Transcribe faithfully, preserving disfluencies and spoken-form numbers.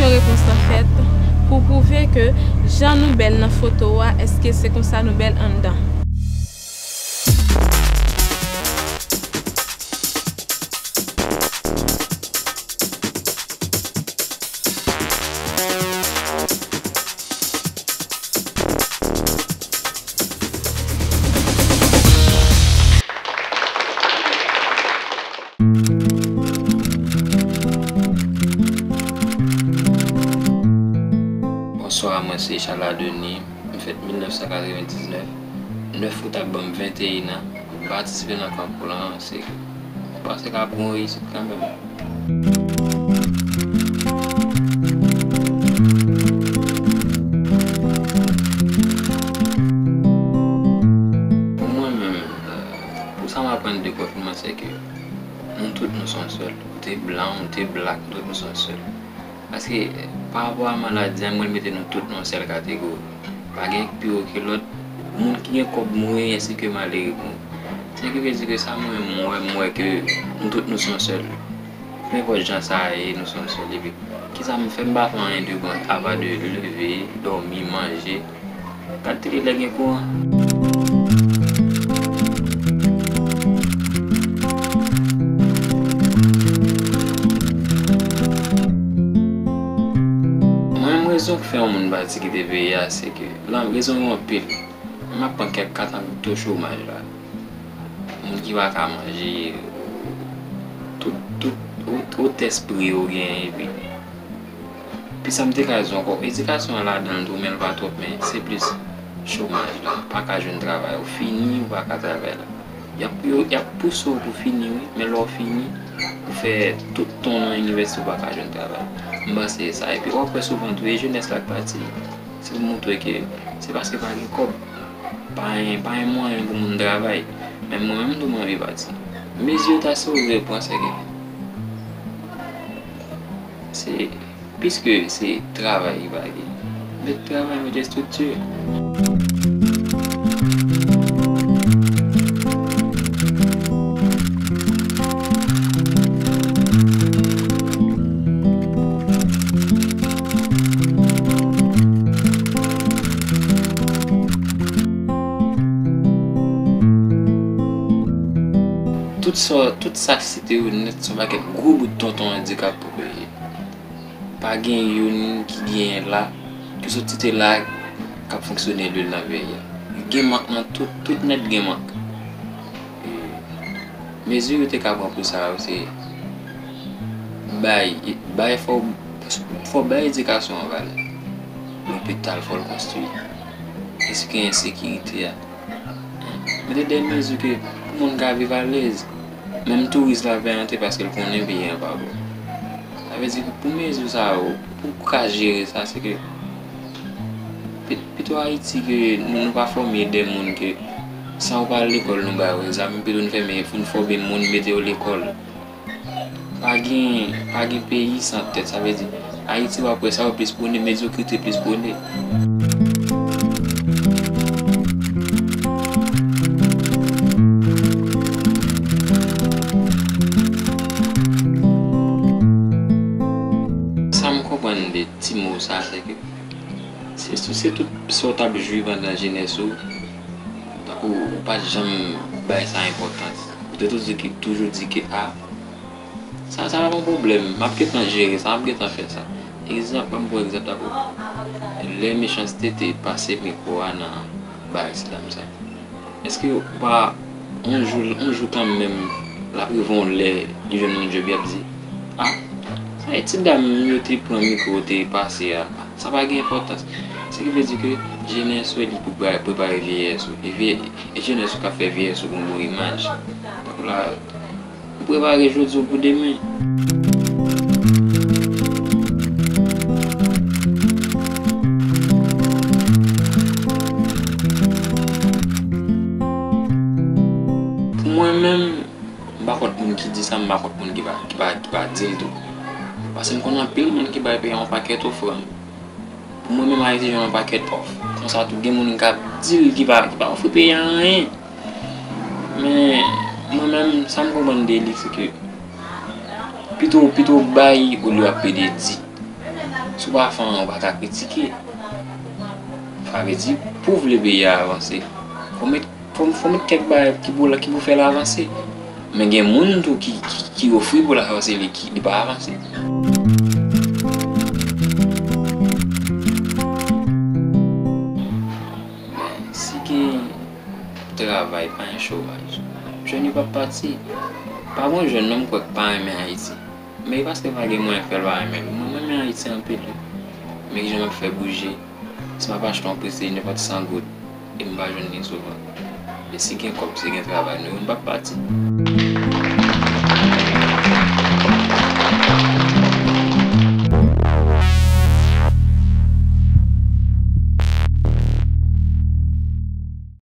Kesyon repons lan fèt pou pwouve ke jan nou bèl nan foto a, èske se konsa nou bèl anndan? Bonswa, mwen se Charles Adenis. M fèt mil nèf san katrevendiznèf. Nèf out ap ban m venteyen an. M patisipe nan konkou lan, se, m panse k ap gen yon reyisit kanmenm. Pou mwen menm, pou sa m aprann de konfinman, se ke nou tout nou se yon sèl. Ou te blan, ou te blak, nou tout nou se yon sèl. Paske, pa rapò a maladi a, mwen mete nou tout nan yon sèl kategori. Pa gen k pi wo ke lòt. Moun ki gen kòb mouri ensi ke malere mouri. Sa ki vle di ke sa mwen menm m wè, m wè ke nou tout nou se yon sèl. Nenpòt jan sa ye, nou se yon sèl. Epi, kisa m fè? M pa fè anyen de bon, apa de leve, dòmi, manje. Gad tele lè gen kouran. Mwen menm, rezon k fè yon moun pati kite peyi a, se ke, lan, rezon yo anpil. M ap pran kèk ka tankou to chomaj la. Moun ki pa ka manje, tout, tout, wot, wotès pri yo genyen, epi pi sa m te ka di w ankò, edikasyon an ladan l tou, men l pa twòp, men se plis chomaj la. Ou pa ka jwenn travay, ou fini, ou pa ka travay la. Y ap, yo, y ap pouse w pou fini, wi, men lè w fini, ou fè tout tan w nan inivèsite, ou pa ka jwenn travay. M panse e sa. Epi w ap wè souvan tou, e jenès la k pati. Se pou montre ke se paske pa gen kòb. Pa gen, pa gen mwayen pou moun travay. Men mwen menm tou m anvi pati. Mezi yo ta sipoze pran se ke se, piske se travay ki pa gen. Met travay, met estrikti. Tout sa, tout sa site yo nèt se yon pakèt gwo bout tonton andikap pou peyi. Pa gen youn ki genyen la, ki sot site la, k ap fonksyone lil nan peyi a. Gen mank nan tout, tout nèt gen mank. E, mezi yo te ka pran pou sa yo, se bay, bay fò, fò bay edikasyon an valè. Lopital fò l konstwi. Esplike ensekirite a. Mete de mezi ke pou moun ka viv alèz. Menm touris la vle antre paske l konnen peyi an pa bon. Sa vle di ke pou mezi sa yo, pou w ka jere sa, se ke pi-, pito Ayiti ke nou, nou pa fòme de moun ke san yo pa al lekòl nou ba yo egzamen, pito nou fèmen, nou fòme moun, mete yo lekòl. Pa gen, pa gen peyi san tèt, sa vle di Ayiti w ap wè sa yo plis pwone, medyokrite plis pwone. Sa m konprann de ti mo sa, se ke se, se tout sa w t ap jwi pandan jenès ou, tankou ou pa t janm bay sa enpòtans. Ou te toujou di ke, toujou di ke, a, sa, sa pa yon pwoblèm, m ap gentan jere sa, m ap gentan fè sa. Egzanp, ban m pran egzanp tankou lè Mechanste te pase mikwo a nan ba ti dam sa. Èske ou pa, yon jou, yon jou kanmenm, l ap rive yon lè, li jwenn yon djòb, y ap di, a, sa e ti dam yo te pran mikwo, te pase a, sa pa gen enpòtans. Sa ki vle di ke jenès yo li pou pre-, prepare vyeyès ou. E vye-, e jenès yo k ap fè vyeyès ou gon bon imaj. Donk la, ou prepare jodi w pou demen. Pou mwen menm, m pa kont moun ki di sa, m pa kont moun ki pa, ki pa, ki pa di l tou. Paske m konn anpil moun ki bay peyi a yon pakèt ofrann. Pou mwen menm, Ayiti jwenn yon pakèt òf. Konsa tou, gen moun k ap di l ki pa, ki pa ofri peyi a anyen. Men, mwen menm, sa m konprann de li, se ke pito, pito w bay olye w ap pede di. Si w pa fè anyen, ou pa ka kritike. Sa vle di, pou w vle peyi a avanse, fò w met, fò w, fò w met kèk bagay ki pou, ki pou fè l avanse. Men gen moun tou ki, ki, ki ofri pou l avanse, li, ki, li pa avanse. Si gen travay, pa gen chomaj, jèn yo p ap pati. Pa gen jèn non m kwè k pa renmen Ayiti. Men e paske pa gen mwayen fè l pa renmen l. Mwen, m renmen Ayiti anpil, wi. Men kijan m ap fè bouje? Si m ap achte yon prese nenpòt san goud, e m pa jwenn li souvan. Men si gen kòb, si gen travay, nou, m p ap pati.